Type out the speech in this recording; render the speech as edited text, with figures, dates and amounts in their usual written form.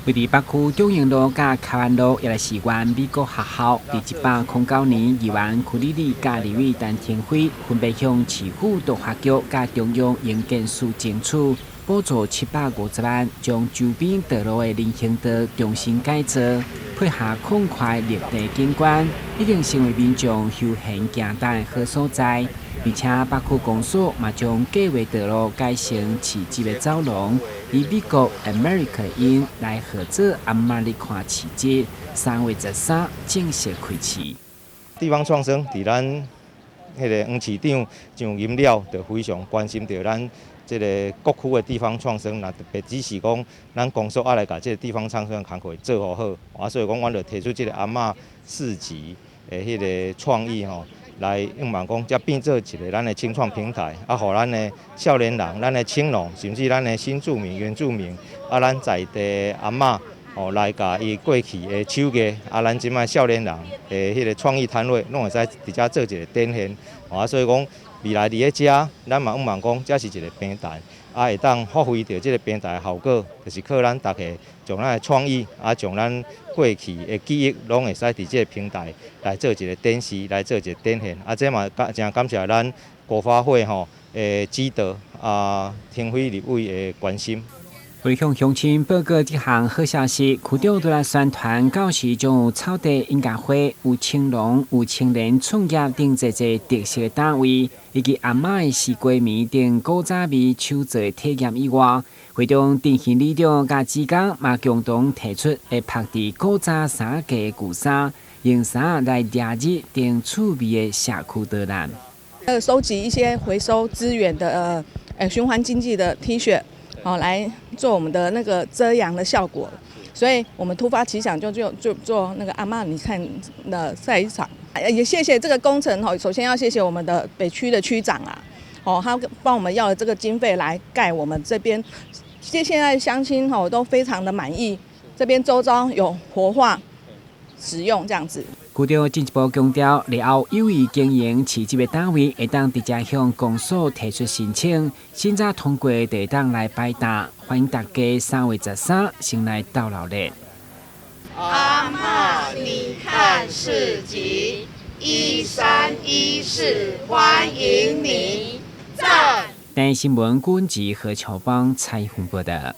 位佇北區中營路佮卡灣路，也是原美國學校，佇109年，議員屈里里佮立委陳亭妃分別向市府都發局佮中央營建署爭取補助750萬，將周邊道路的人行道重新改造，配合空塊綠地景觀，已經成為民眾休閒行踏的好所在。而且北區公所嘛將計畫道路改成市集的走廊，以美國 America 音來號做阿嬤你看市集，3月13正式開始。地方創生，佇咱彼个黃市長上任了，就非常關心著咱這个各區的地方創生，若特別只是講咱公所愛來共這个地方創生工課做予好，啊，所以講阮就提出這个阿嬤市集的彼个創意吼，來向望講，這變做一个咱的青創平台，啊，予咱的少年人、咱的青農，甚至咱的新住民、原住民，啊，咱在地阿嬤，吼，來共伊過去的手藝，啊，咱這擺少年人的彼个創意攤位，攏會使佇遮做一个展現，啊，所以講未來佇咧遮，咱嘛向望講，這是一个平台，啊，會當發揮著這个平台的效果，就是靠咱大家將咱的創意，啊，將咱過去的記憶，攏會使佇這个平台來做一个展示，來做一个展現。啊，這嘛誠感謝咱國發會吼的指導，啊，亭妃立委的關心。為向鄉親報告這項好消息，區長都來宣傳，到時將有草地音樂會、有青農、有青年創業等濟濟特色單位，以及阿嬤的西瓜麵等古早味手做體驗以外，會中陳興里長佮志工嘛共同提出，會曝佇古早衫架的舊衫，用衫來掠日等趣味的社區導覽。收集一些回收資源的循環經濟的 T 恤，好來做我們的那個遮陽的效果，所以我們突發奇想就做那個阿嬤，你看的曬衣場，也謝謝這個工程吼，首先要謝謝我們的北區的區長啊，哦，他幫我們要了這個經費來蓋我們這邊，現在鄉親吼都非常的滿意，這邊周遭有活化使用這樣子。區長進一步強調，日後有意經營市集的單位，會當直接向公所提出申請，審查通過就會當來擺檔，歡迎大家3月13先來鬥鬧熱。阿嬤，你看市集，1314，歡迎你，讚！台視新聞軍事何秋芳採訪報道。